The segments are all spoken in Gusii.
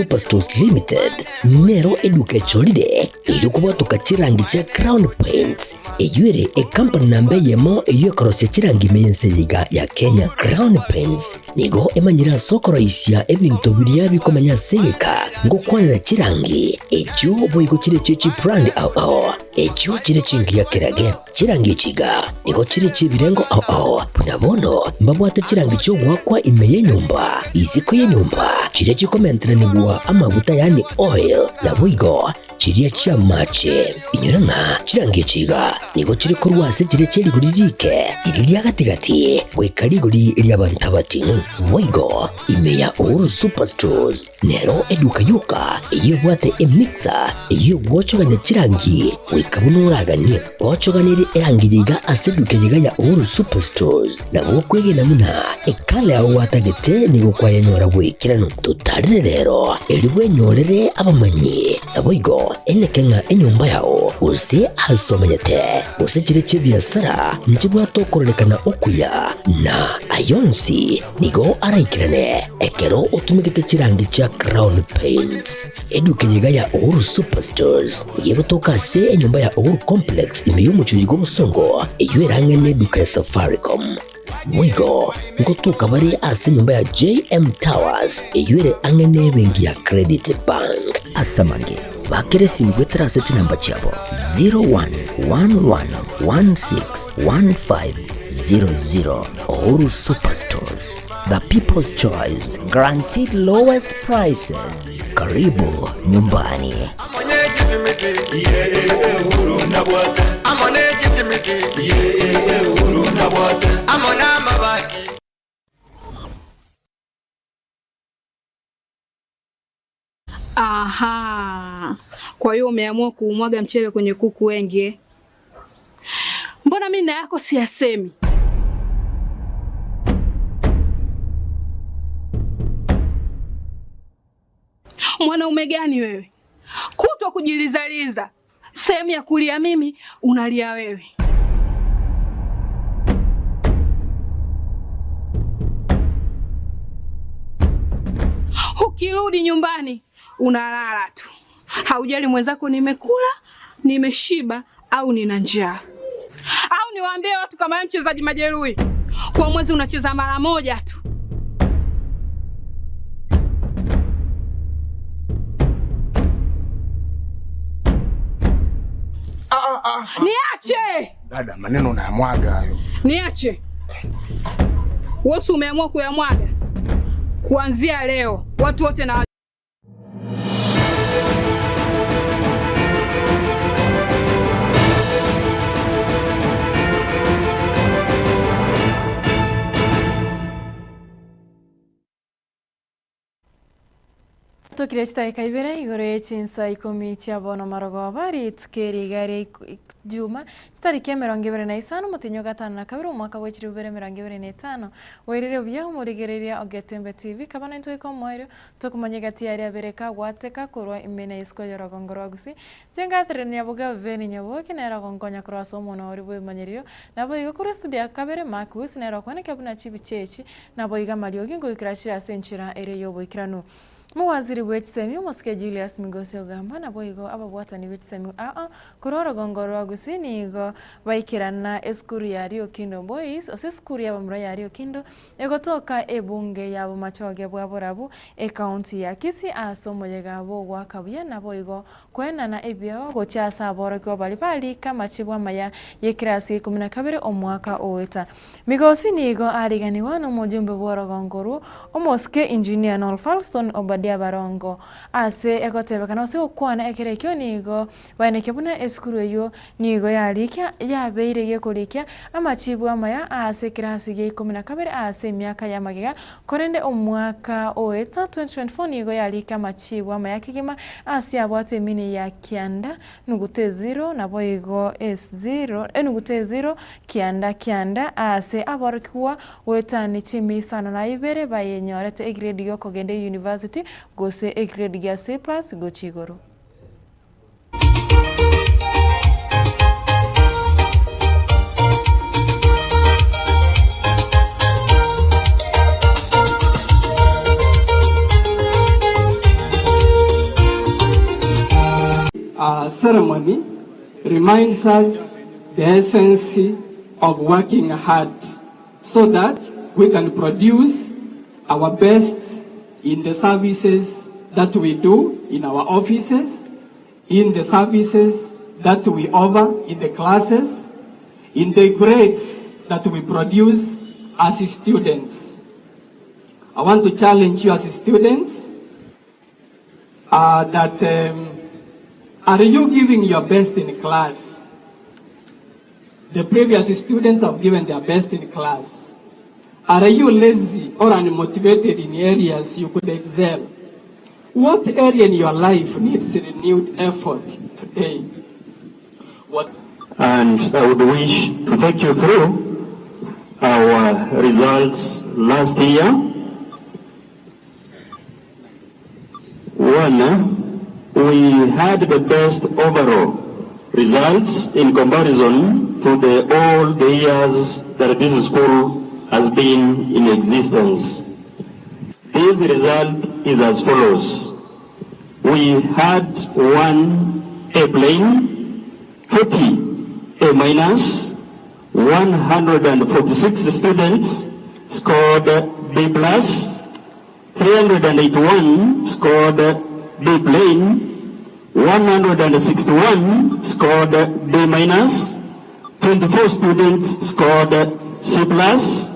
Superstores Limited nero eduka echorire erio kobwatoka chirangi chia Crown Paints, eyio ere ekampani namba eyemo eyio ekorosia chirangi ime y'ense eye iga ya Kenya. Crown Paints nigo emanyire ase okoroisia ebinto biria bikomenya ase egeka ngokwanera chirangi echio boigo chire chie chibrand ao ao echio chire chingiya kerage. Chirangi echi iga nigo chire chi'ebirengo ao ao, buna bono mbabwate chirangi chi'ogoakwa ime y'enyomba, isiko y'enyomba, chiria chikomenteranigwa amaguta yaani oil, naboigo chiria chi'amache. Inyora ng'a chirangi echi iga nigo chire korwa ase chiria chie rigori riike, riria ria gati-gati, goika rigori ri'abanto abating'u. Boigo ime ya Uhuru Superstores Nero eduka yoka eyio ebwate emixer eyio egwochogania chirangi goika buna oraganie. Gochoganerie erangi eye iga ase eduka eye iga ya Uhuru Superstores nabo okwegena buna ekala yao gwatagete nigo kwayenyora bw'ekeranu. Totarere rero erio bwenyorere abamanyi naboigo eneke ng'a enyomba yao gose ase omenyete gose chire chi'ebiasara nchibwate okororekana okuya na ayonsi Nigo araikerane ekero otumegete chirangi chia Crown Paints. Eduka eye iga ya Uhuru Superstores nigo egotoka ase enyomba ya Uhuru Complex ime y'omochie oyo bw'obosongo eyio erang'e neduka ya Safaricom. Boigo ngotoka bare ase enyomba ya JM Towers eyio ere ang'e nebenki ya Credit Bank. Ase amange, bakera esimi goetera ase chinamba chiabo 0111161500. Uhuru Superstores, the people's choice, guaranteed lowest prices. Karibu nyumbani. Aha, kwa hiyo umeamua kuumwaga mchele kwenye kuku wengi eh? Mbona mimi na yako siyasemi? Mwanaume gani wewe, kutwa kujilizaliza, sehemu ya kulia mimi unalia wewe. Ukirudi nyumbani unalala tu, haujali mwenzako nimekula, nimeshiba au nina njaa. Au niwaambie watu kama wewe mchezaji majeruhi, kwa mwezi unacheza mara moja tu. Niache Dada, maneno unayamwaga hayo. niache. Wewe si umeamua kuyamwaga? Kuanzia leo watu wote na Tokire chidakika ibere igoro ye chinsa ikomi chia bono marogoba, rituko eri iga ria Juma, chitariki emerongo ebere na isano omotienyi o gatano na kabere omwaka bwe chilifu ibere emerongo ebere na etano. Bwairire buya omorigereria o Getembe TV, kaba naintwe goika omoerio, tokomanya egati yaria abere kagwateka korwa ime na isiko y'orogongo rwa Gusii. Inche ngatererania boka Veni Nyaboke nere ogonkonya korwa ase omonwa oria bw'ebimanyererio, naboigo korwa estudio ya kabere Mark Wisi nere okwaneka buna chibicha echi, naboigo amariogi ngoikera chire ase enchera ere y'oboikeranu. Omowaziri bwe chisemi omosike Julius Migosi Ogamba naboigo ababwatani be chisemi aa korwa orogongo rwa Gusii nigo baikerana esukuru ya Riokindo Boys ase esukuru y'abamura ya Riokindo egotoka ebunge ya Bomachoge bwa Borabu ekaunti ya Kisii ase omoyega bw'ogoaka buya naboigo koenana ebiegwa gochia ase aborokigwa baria barika amachibu amaya y'ekerasi gia ikomi na kabere omwaka oeta. Migosi nigo ariganigwa nomojumbe bw'orogongo orwo, omosike Engineer Noel Falston Obadia Barongo. Ase egotebekana gose gokwana ekero ekio nigo baenekia buna esukuru eyio nigo yarikia yabeire gekorikia amachibu amaya ase ekerasi gia ikomi na kabere ase emiaka ya magega korende omwaka oeta 2024 nigo yarika amachibu amaya kegima ase abwate emini ya kianda Enuguta eziro, naboigo eziro, enuguta eziro, kianda kianda, aase aborokigwa goetania chimia isano na ibere bayenyorete egrade gi'okogenda eyunivasiti gose egrade gia C plus gochia igoro. ceremony reminds us the essence of working hard so that we can produce our best in the services that we do in our offices, in the services that we offer in the classes, in the grades that we produce as students. I want to challenge you as students that are you giving your best in class? The previous students have given their best in class. Are you lazy or unmotivated in areas you could excel? What area in your life needs renewed effort today? What And I would wish to take you through our results last year. One, we had the best overall results in comparison to the all the years that this school has been in existence. This result is as follows. We had 1 A plane, 40 A minus, 146 students scored B plus, 381 scored B plane, 161 scored B minus, 24 students scored C plus,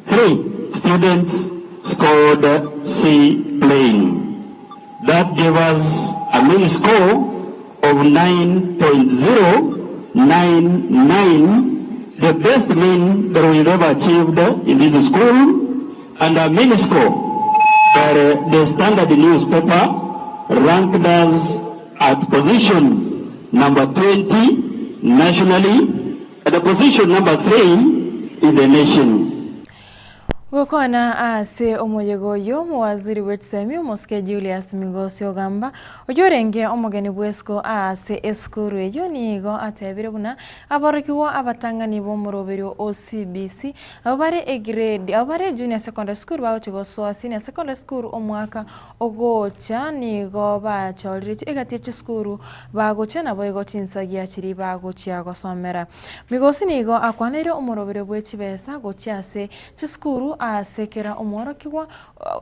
3 students scored C plane. That gave us a mean score of 9.099, the best mean that we've ever achieved in this school, and a mean score that the Standard newspaper ranked us at position number 20 nationally, at the position number 3 in the nation. Gokwana ase omoyega oyio, omowaziri bw'echisemi omosike Julius Migosi Ogamba, oyio orenge omogeni bw'esiko ase esukuru eyio nigo atebire buna aborokigwa abatang'ani b'omoroberio o CBC abwo bare egrade abwo bare Junior Secondary School bagochia gosoa Senior Secondary School omwaka ogocha nigo bachorire egati ye chisukuru bagochia naboigo chinsagia chiria bagochia gosomera. Migosi nigo akwaneire omoroberio bwe chibesa gochia ase chisukuru ase kera omworokigwa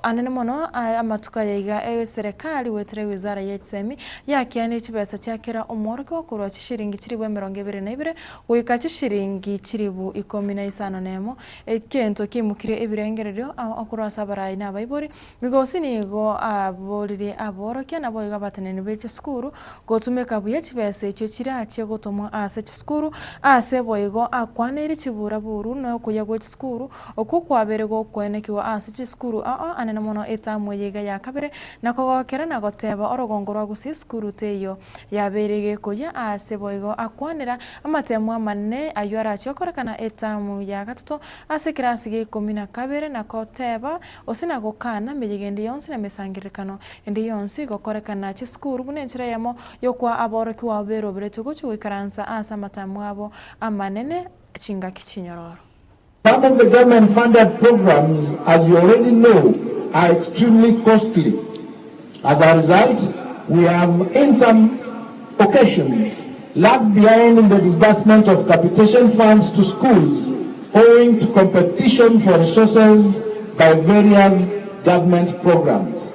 anene mono amatuko aya iga eserekari goetera ewizara ye chisemi yakianire chibesa chia kera omworokigwa korwa chishiringi chiribu emerongo ebere na ibere goika chishiringi chiribu ikomi na isano na emo, egento kiamokire ebirengererio ao korwa ase abarai na abaibori. Migosi nigo aboririe aborokia naboigo abateneneri be chisukuru gotumeka buya chibesa echio chirachie gotomwa ase chisukuru ase boigo akwaneire chiburaburu na okuya gwe chisukuru okwo kwabere gokoenekiwa ase chisukuru ao anene mono etamu eye iga ya kabere na kogokera na goteba orogongo rwa gusii sukuru teiyo yabeire gekoyia ase boigo akwanera amatemo amanene aywo arachie gokorekana etamu ya gatato ase ekerasi gia ikomi na kabere na koteba gose na gokana emeyega ende yonsi na emesangererekano ende yonsi gokorekana chisukuru buna enchera eyemo yokoa aborokigwa abwo beroberetwe gochia goikaransa ase amatamo abo amanene chingaki chinyororo. Some of the government funded programs, as you already know, are extremely costly. As a result, we have in some occasions lagged behind in the disbursement of capitation funds to schools owing to competition for resources by various government programs.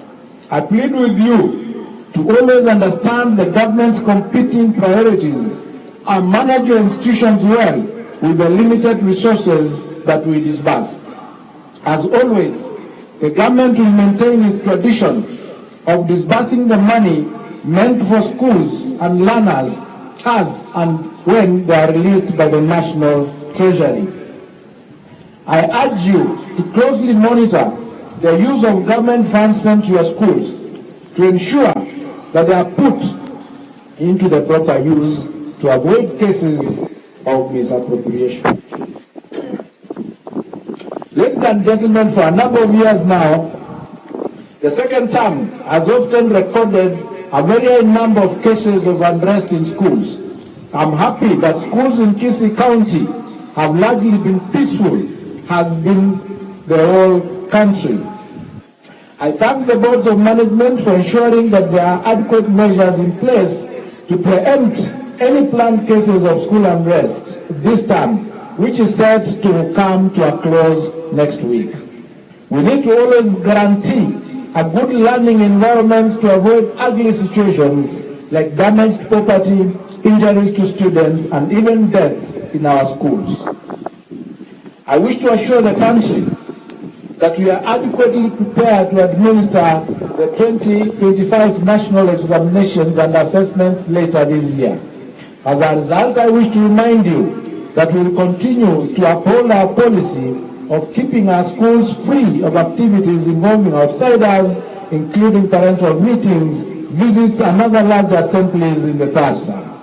I plead with you to always understand the government's competing priorities and manage your institutions well with the limited resources that we disburse. As always, the government will maintain its tradition of disbursing the money meant for schools and learners as and when they are released by the National Treasury. I urge you to closely monitor the use of government funds sent to your schools to ensure that they are put into the proper use to avoid cases of misappropriation. Ladies and gentlemen, for a number of years now, the second term has often recorded a very high number of cases of unrest in schools. I'm happy that schools in Kisii County have largely been peaceful, has been the whole country. I thank the boards of management for ensuring that there are adequate measures in place to preempt any planned cases of school unrest this term, which is set to come to a close next week. We need to always guarantee a good learning environment to avoid ugly situations like damaged property, injuries to students, and even deaths in our schools. I wish to assure the country that we are adequately prepared to administer the 2025 national examinations and assessments later this year. As a result, I wish to remind you that we will continue to uphold our policy of keeping our schools free of activities involving outsiders, including parental meetings, visits, and other large assemblies in the third term.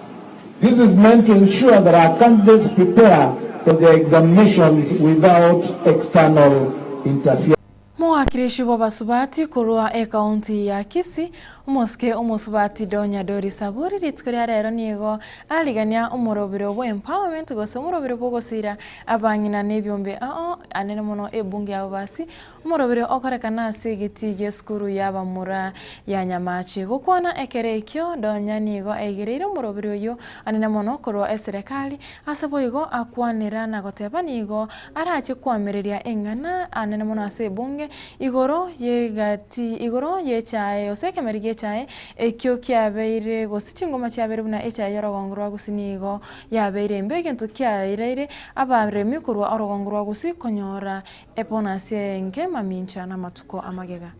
This is meant to ensure that our candidates prepare for their examinations without external interference. Mowakilishi bw'abasubati korwa ekaunti ya Kisii, omosike omosubati Donya Doris Aburi rituko ria rero nigo arigania omorobero bwa empowerment gose omorobero bw'ogosira abang'ina na ebiombe ao anene mono ebunge ya Bobasi Omorobere okorekana ase egetii gi'esukuru y'abamura ya Nyamache. Gokwana ekero ekio, Donya nigo aigereire omorobere oyio anene mono korwa eserekari, ase boigo akwanera na goteba nigo arache koamereria eng'ana anene mono ase ebunge igoro y'egati igoro y'echae gose ekemeri gi'echae ekio kiabeire gose chingoma chiabeire buna echae y'orogongo rwa Gusii nigo yabeire embe egento kiaereire abaremi korwa orogongo rwa Gusii konyora Ebonasi eye mamincha namatuko amagega.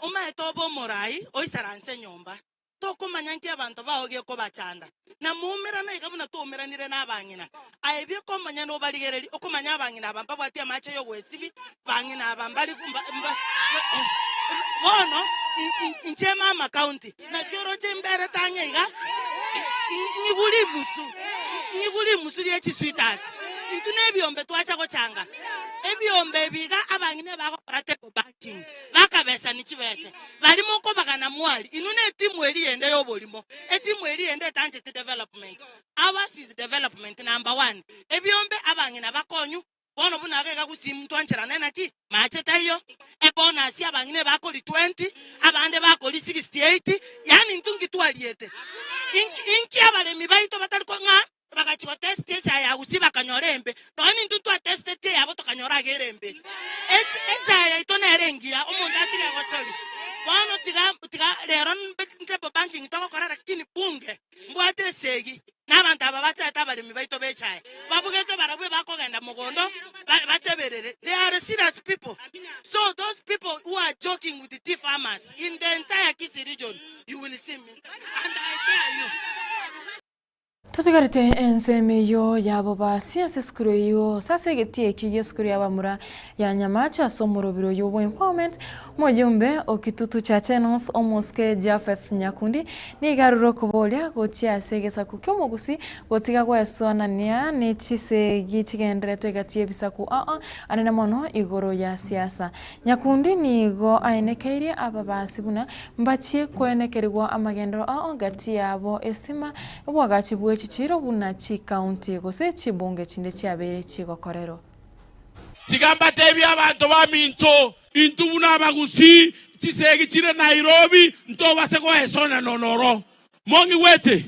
Omaete obe omorai oisaranse nyomba, tokomanya nki abanto bao gekobachanda, na moumerane iga buna twaumeranire nabang'ina. Aye bieka omonyene obarigererie, okomanya abang'ina aba mbabwati amache y'ogwesibia, bang'ina aba mbari bono inche mama county, naki oroche mberete ang'e iga, ng'igwe rimusu, ng'igwe rimusu rie chisweetheart. Intwe nebiombe twacha gochanga, ebiombe ebi iga abang'ina ebagokora table banking, bakabesani chibese, baria mokobagana mwari, inwe ne etimu eria yende y'oborimo, etimu eria yende etancheti development. Ours is development number one. Ebiombe abang'ina bakonyu, bono buna iga iga gusii ntwancherane naki, mache taiyo, ebonus abang'ina ebakori 20, abande bakori 68, yaani intwe nki twariete? Inki inki abaremi baito batari ko ng'a Bagachia gotestia echae ya Gusii bakanyora embe, nonya nintwe ntwatesitetie eyabo tokanyora iga ere embe. Echae yaito nere engiya, omonto atige gosoria. Bono tiga tiga rero table banking togokora lakini bunge mbwate esegi na abanto aba bachaete abaremi baito ba echae. Babugete barabwo ebakogenda mogondo bateberere. They are serious people. So those people who are joking with the tea farmers in the entire Kisii region, you will see me and I dare you. Totigarete ensemo eyio y'abobasi ase esukuru eyio gose ase egetii ekio gi'esukuru y'abamura ya Nyamache ase omorobiri oyio bw'empowerment, omojumbe o Kitutu Chache North omosike Japheth Nyakundi nigo arure okoboria gochia ase egesaku ki'omogusi gotiga gwesoanania ne chisegi chigendererete egati y'ebisaku ao anene mono igoro ya siasa. Nyakundi nigo aenekeirie ababasi buna Mbachie koenekerigwa amagenderero ao gati yabo esima obwagachi bwe chichiiro buna chikaunti gose chibunge chinde chiabeire chigokorerwa. Tiga mbatebie abanto baminto, intwe buna abagusii, chisegi chire Nairobi ntobase goesona nonoro. Mong'igwete?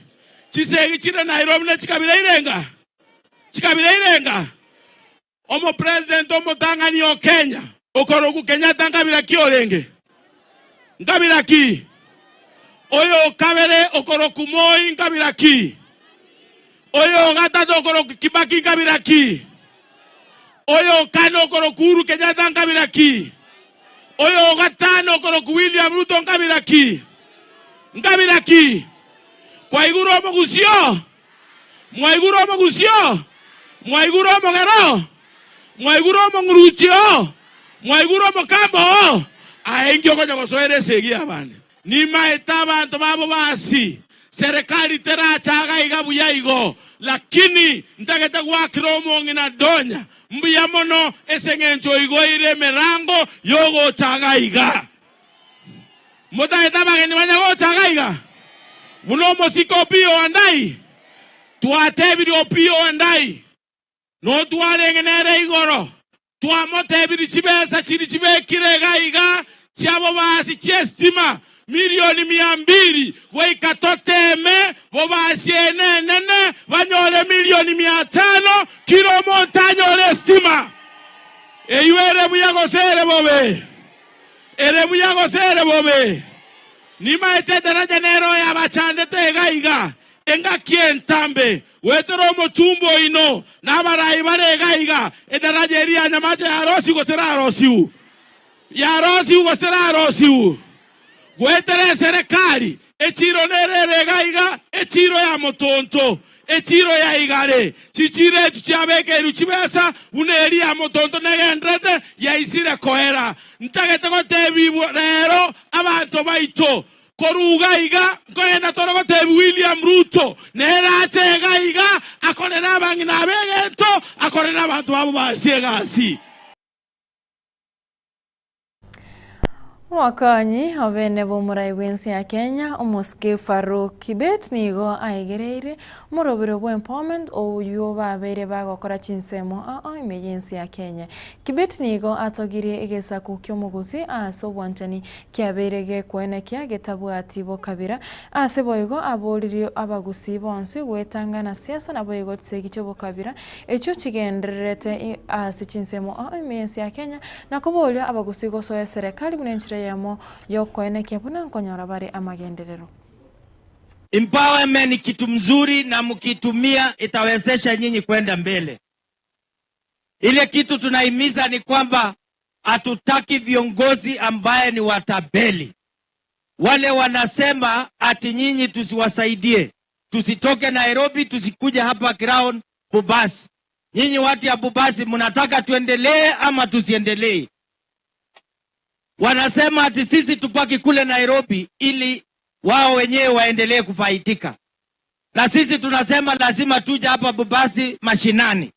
Chisegi chire Nairobi ne chikabira irenga? Chikabira irenga? Omopresident omotang'ani o Kenya okorokwa Kenyatta nkabira ki orenge? Nkabira ki? Oyo okabere okorokwa Moi nkabira ki? Oyo ogatato okorokwa Kibaki nkabira ki? Oyo okane okorokwa Uhuru Kenyatta nkabira ki? Oyo ogatano okorokwa William Ruto nkabira ki? Nkabira ki? Kwaigure omogusio? Mwaigure omogusio? Mwaigure omogero? Mwaigure omong'uruchio? Mwaigure omokambo oo? Aye inki okonya gosoera esegi y'abande? Nimaete abanto babo basi, serikali teracha iga buya igo, lakini ntagete goakera omong'ina Donya mbuya mono ase eng'encho oigoire emerango y'ogocha iga iga. Motagete abageni banya gocha iga iga buna omosike Opiyo Wandayi? Twatebirie Opiyo Wandayi notwarenge nere igoro, twamotebirie chibesa chiria chibekire iga iga chiabo basi chi'esitima. Milioni mia mbili goika toteeme bobasie ene enene banyore milioni mia tano kira omonto anyore estima. Eyio ere buya gose ere bobe? Ere buya gose ere bobe? Nimaete edaraja nere oyabachandete iga iga engaki entambe, goetera omochumba oino na abarai bare iga iga, edaraja eria ya Nyamache yarosigwe gose terarosiwu? Yarosigwe gose terarosiwu? Goetera eserekari, echiiro nere ere iga iga, echiiro ya motonto, echiiro ya igare. Chichiiro echi chiabekeirwe chibesa buna eria ya motonto negendererete yaisire koera. Ntagete gotebigwa rero abanto baito, korwa iga iga nkogenda tore gotebia William Ruto nere ache iga iga akorere abang'ina aba egento, akorere abanto babo basie egasi. Omokonyi obene bw'omorai bw'ense ya Kenya, omosike Farouk Kibet nigo aegereire omorobero bwa empowerment oywo babeire bagokora chinsemo ao ime y'ense ya Kenya. Kibet nigo atogirie egesaku ki'omogusi ase obwanchani kiabeire gekoenekia getabwati bokabira. Ase boigo aboririe abagusii bonsi goetanga na siasa naboigo chisegi chi'obokabira echio chigendererete ase chinsemo ao ime y'ense ya Kenya Na koboria abagusii gosoa eserekari buna enchera eyemo y'okoenekia buna nkonyora bare amagenderero. Empowerment ni kitu mzuri na mkiitumia itawezesha nyinyi kwenda mbele. Ile kitu tunahimiza ni kwamba hatutaki viongozi ambaye ni watabeli, wale wanasema ati nyinyi tusiwasaidie, tusitoke Nairobi, tusikuje hapa ground Bobasi. Nyinyi watu ya Bobasi mnataka tuendelee ama tusiendelee? Wanasema ati sisi tupaki kule Nairobi ili wao wenyewe waendelee kufaidika, na sisi tunasema lazima tuje hapa Bobasi mashinani.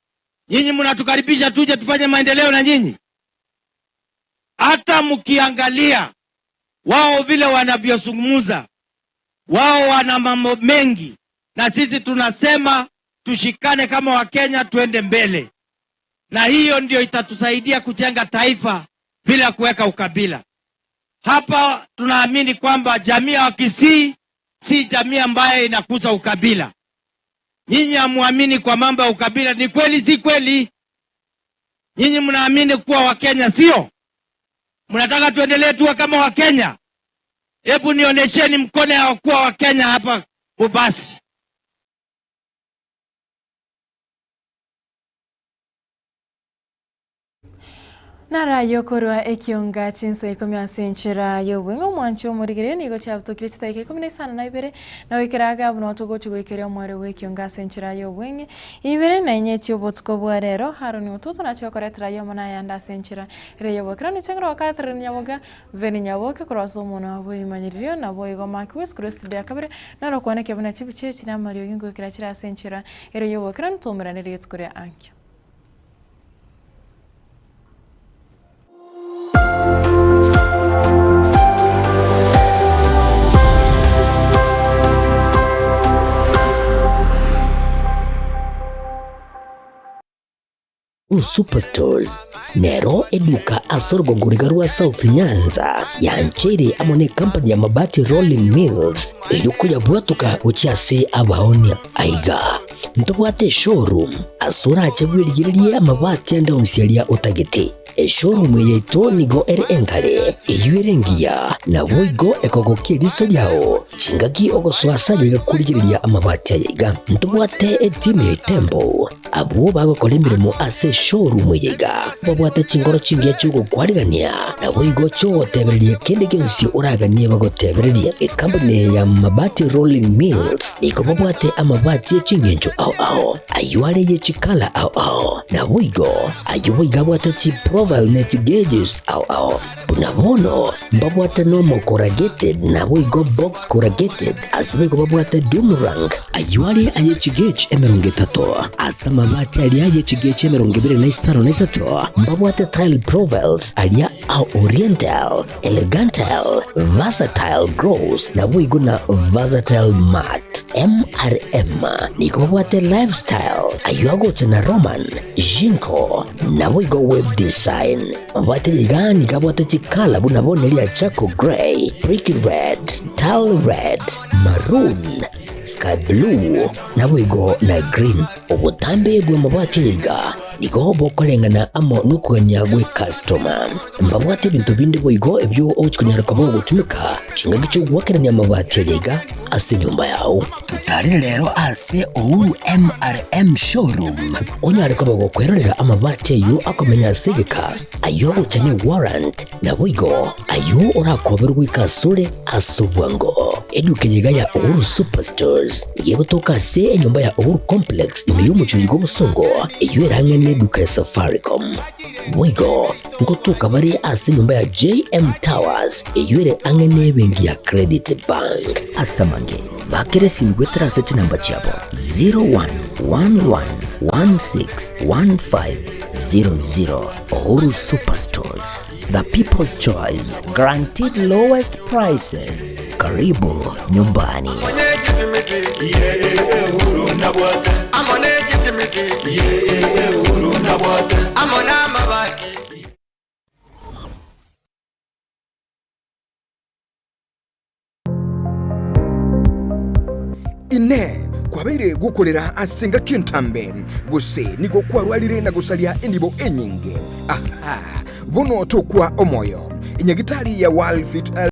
Nyinyi mnatukaribisha tuje tufanye maendeleo na nyinyi? Hata mkiangalia wao vile wanavyozungumza, wao wana mambo mengi, na sisi tunasema tushikane kama Wakenya tuende mbele, na hiyo ndio itatusaidia kujenga taifa bila kuweka ukabila. Hapa tunaamini kwamba jamii ya Wakisii si jamii ambayo inakuza ukabila. Nyinyi hamuamini kwa mambo ya ukabila, ni kweli si kweli? Nyinyi mnaamini kuwa Wakenya, sio? Mnataka tuendelee tuwe kama Wakenya? Hebu nionesheni mkono ya kuwa Wakenya hapa Bobasi. Naraye okorua ekionga chinsa ikomi ase enchera y'obweng'e omwanchi omorigereria nigo chiabutokire chidaika ikomi na isano na ibere na goikera iga buna togochia goikeria omwere bw'ekionga ase enchera y'obweng'e ibere na inye chi'obotuko bwa rero Haron Otutu nachia gokoretera ayio amo nayande ase enchera ere y'obokera nichengera gwa Catherine Nyaboga Veni Nyaboke korwa ase omonwa bw'eimanyiririo naboigo Mark West korwa estudio ya kabere naro okwaneke buna chibicha echi na amariogi ngoikera chire ase enchera ere y'obokera ntomerane rituko ria ankio. Superstores nero eduka ase orogongo riga rwa South Nyanza yancheire amo ne company ya Mabati Rolling Mills erio koyabwatoka gochia ase abaonia. Aiga ntobwate eshowroom ase orache bwerigererie amabati ande onsi aria otagete. Eshowroom eye yaito nigo ere enkare, eyio ere engiya, naboigo ekogokia eriso riao chingaki ogosoa ase aye iga korigereria amabati aya iga. Ntobwate etimu ya Itembo Abwo bagokora emeremo ase eshowroom eye iga babwate chinkoro chingiya chi'ogokwarigania, naboigo chi'ogotebereria kende gionsi oraganie bagotebererie. Ekampuni eye ya Mabati Rolling Mills nigo babwate amabati e ching'encho ao ao, ayio are ye chikala ao ao, naboigo ayio boigo abwate chiprofile ne chigeges ao ao. Buna bono mbabwate nomo corrugated naboigo box corrugated, ase boigo babwate doom rank, ayio are aye chigauge 30, ase amabati aria aye chigauge 23, mbabwate tile profiles aria a oriental, elegantal, versatile gross, naboigo na versatile matte. MRM nigo babwate Lifestyle, ayio agocha na Roman, Jinko, naboigo Web Design. Mabwate iga nigo abwate chikala buna bono eria charcoal grey, brick red, tile red, maroon, sky blue, naboigo na green. Obotambe bw'amabati iga nigo bokoreng'ana amo nokogania gw'ekastoma. Mbabwate ebinto binde boigo ebio ogochia konyara koba ogotumeka chingaki chi'ogoakerania amabati aya iga ase enyomba yao. Totarere rero ase Uhuru MRM Showroom onyare koba gokwerorera amabati ayio akomenya ase egeka, ayio agocha ne warrant, naboigo ayio orakoberwe goika asore ase obwango. Eduka eye iga ya Uhuru Superstores nigo egotoka ase enyomba ya Uhuru Complex ime y'omochie oiga obosongo, eyio ere ang'e neduka ya Safaricom. Boigo ngotoka bare ase enyomba ya JM Towers eyio ere ang'e nebenki ya Credit Bank. Ase amange, bakera esimi goetera ase chinamba chiabo 0111161500. Uhuru Superstores, the people's choice, guaranteed lowest prices. Karibu nyumbani. Inee! Kwabeire gokorera ase engaki entambe, gose nigo kwarwarire na gosaria enibo enyinge? Aha! Bono tokwa omoyo. Enyagitari ya World Fit Health.